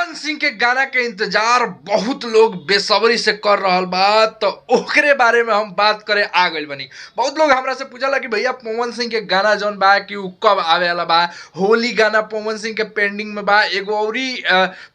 पवन सिंह के गाना के इंतजार बहुत लोग बेसब्री से कर रहल बा, तो ओकरे बारे में हम बात करे आ गइल बानी। बहुत लोग हमरा से पूछला कि भैया पवन सिंह के गाना जौन बा कि उ कब आवे वाला बा। होली गाना पवन सिंह के पेंडिंग में बा, एगो औरी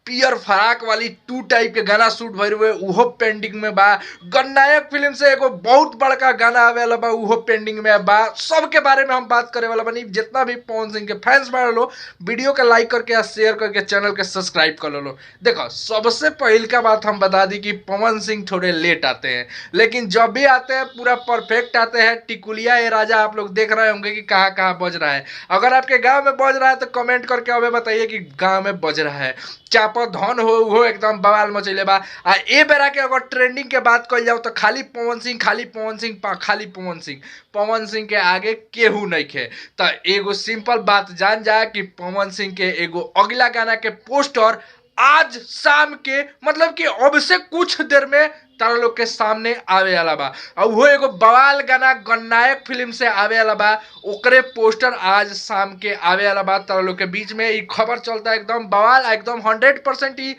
पियर फराक वाली 2 टाइप के गाना शूट भइल हुए उहो पेंडिंग में बा। गणनायक फिल्म से एगो बहुत बड़का गाना आवे वाला बा, उहो पेंडिंग में बा। सबके बारे में हम बात करे वाला बानी। जितना भी पवन सिंह के फैंस बा लो, वीडियो के लाइक करके या शेयर करके चैनल के सब्सक्राइब कर लो। देखो, सबसे पहल का बात हम बता दी कि पवन सिंह थोड़े लेट आते हैं, लेकिन जब भी आते हैं पूरा परफेक्ट आते हैं। टिकुलिया ये राजा आप लोग देख रहे होंगे कि कहाँ कहाँ बज रहा है। अगर आपके गांव में बज रहा है तो कमेंट करके हमें बताइए कि गांव में बज रहा है। चाप धन हो उहो एकदम बवाल मचैले बा। आ ए बेरा के अगर ट्रेंडिंग के बात कल जाओ तो खाली पवन सिंह, खाली पवन सिंह, खाली पवन सिंह, पवन सिंह के आगे केहू नहीं खे। तो एगो सिंपल बात जान जाए कि पवन सिंह के एगो अगला गाना के पोस्टर आज शाम के, मतलब कि अब से कुछ देर में तारा लोग के सामने आवे वाला बा। और वो एगो बवाल गाना गणनायक फिल्म से आवे वाला बा, ओकरे पोस्टर आज शाम के आवे वाला बा तारा लोग के बीच में। ई खबर चलता है एकदम बवाल, एकदम 100% ई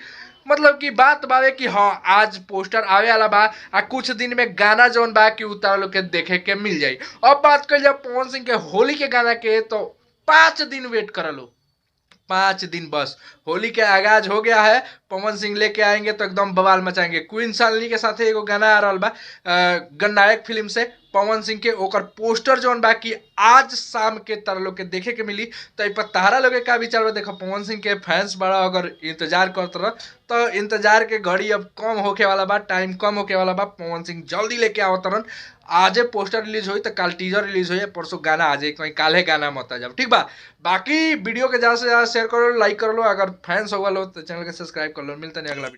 मतलब कि बात बावे कि हाँ आज पोस्टर आवे वाला बा आ कुछ दिन में गाना जौन बा कि उ तारा लोग के देखे के मिल जाई। अब बात कर जाओ पवन सिंह के होली के गाना के, तो 5 दिन वेट कर लो, 5 दिन बस। होली के आगाज हो गया है, पवन सिंह लेके आएंगे तो एकदम बवाल मचाएंगे। क्वीन शालिनी के साथे एगो गाना आ रहा बा गणनायक फिल्म से पवन सिंह के, ओकर पोस्टर जौन बा कि आज शाम के तारा लोग के देखे के मिली। तो ए पर तारा लोग के का विचार बा? देखो, पवन सिंह के फैंस बड़ा अगर इंतजार करत रह तो इंतजार के घड़ी अब कम होके वाला बा, टाइम कम होके वाला बा। पवन सिंह जल्दी लेके आवत रहन। आजे पोस्टर रिलीज होई तो काल टीजर रिलीज होई, परसों गाना आ जाए, कहीं काले गाना मत आ जाओ, ठीक बा। बाकी वीडियो के ज़्यादा से ज़्यादा शेयर करो, लाइक कर लो, अगर फैंस हो गए तो चैनल के सब्सक्राइब कर लो। मिलते हैं अगला वीडियो।